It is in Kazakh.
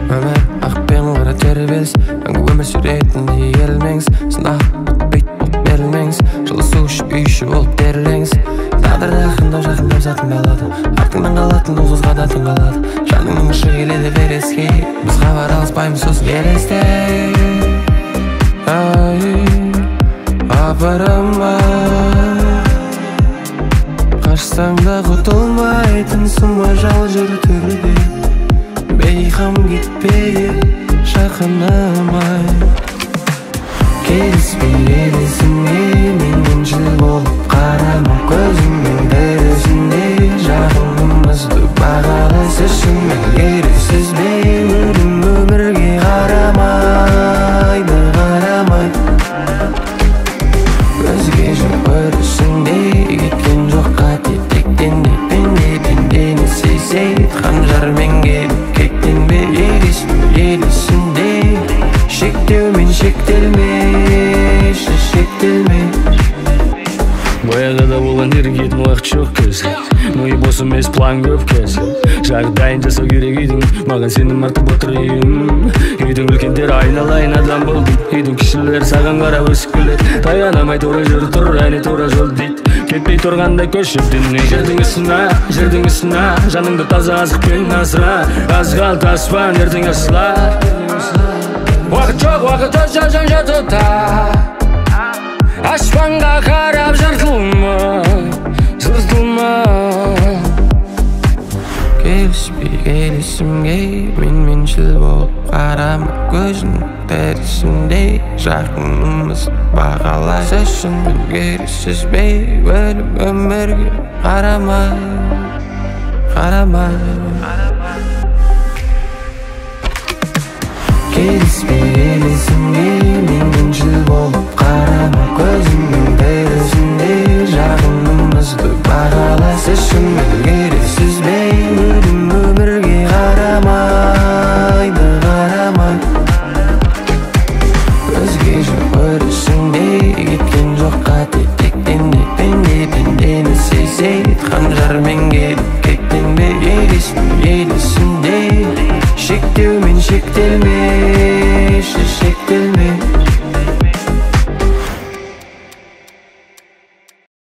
Өмір ақ пен қара тербеліс, мәңгі өмір сүретіндей ерілмеңіз. Сынақ бітпейді болып берілмеңіз, жылы су ішіп үй іші болып терілеңіз. Тағдыр жақындап жақындап затын алады, артыңнан қалатын ол қызға да тың қалады. Жаныңның ұшы келеді вереске, біз хабар алыспаймыз сосын елесте. Ай, апарам-ай, қашсаң да құтылмайтын сұм ажал жүр төрде. Бейқам кетпе, жақыным-ай. Келіспей келісімге, менменшіл болып қарама. Көзіңнің тірісінде жақынымызды бағала. Шынымен керексіз бе өлім өмірге қарамайды, қарамай. Өзге жұрт өрісінде кеткен жоқ қате тектен де. Пенде пендені сүйсе қанжармен келіп кектенбе. Елесме елесінде шектеумен шектелмеші, шектелме. Баяғыда болған еркетін уақыт жоқ қазір. Миы бос емес, план көп қазір. Жағдайын жасау керек үйдің, маған сенім артып отыр үйім. Үйдің үлкендері айналайын адам бол дейді, үйдің кішілері саған қарап өсіп келеді. Таянамай тура жүр тұр, әне тура жол дейді. Кетпей тұрғанда көшіп дүние. Жердің үстіне, жердің үстіне, жаныңды таза азықпен асыра. Аз қалды аспан ертең ашылар. Уақыт жоқ, уақыт өз жан жатуда. Аспанға қарап жыртылма, жыртылма. Келіспей келісімге, менменшіл болып қарама. Көзіңнің тірісінде жақынымыз бағала. Шынымен керексіз бе өлім өмірге қарамай, қарамай. Келіспей келісімге, менменшіл болып қарама. Көзіңнің тірісінде жақынымызды бағала. Шынымен керексіз бе өлім өмірге қарамайды, қарамай. Өзге жұрт өрісінде кеткен жоқ қате тектен де. Пенде пендені сүйсе қанжармен келіп